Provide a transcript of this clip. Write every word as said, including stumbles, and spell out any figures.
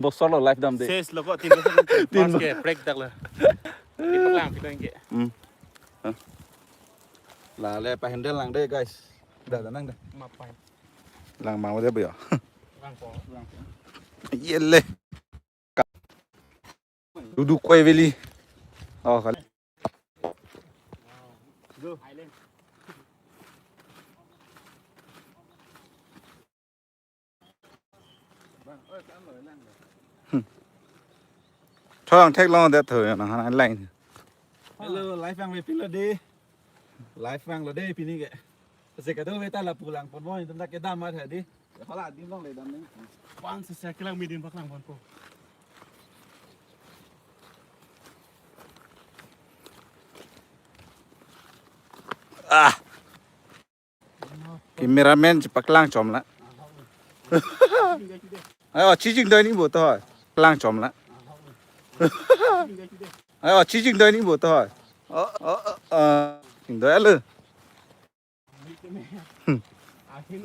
Bosor lo live damde. Ses lo ko tin bosor. Tin first bo- ke break dak lo. Di paklang pidong ke. Hmm. Hah. Lale pa handle lang de, guys. Dah, dah nang dah. Mapai. Lang mau dia, Bu, ya. Lang po. Lang po. Yele. Duduk koi veli. Oh, kali. Hmm. Thorlang theklong det thu, nang han line. Hello, live vangve pilo de. Live vanglo de pini ke. Kasi kadokave ta lapu langponbom, itum ta kedam amat hadi. Hala adim longle dam nang. Bang sesa kelang meeting bak langponpo. Ah. Cameraman chepaklang chom la. Ayo, chijing doi ni bo to. Klang chom la. Ayo, chijing doi ni bo to. Oh, oh, oh, oh. Jing doi alo. Hmm.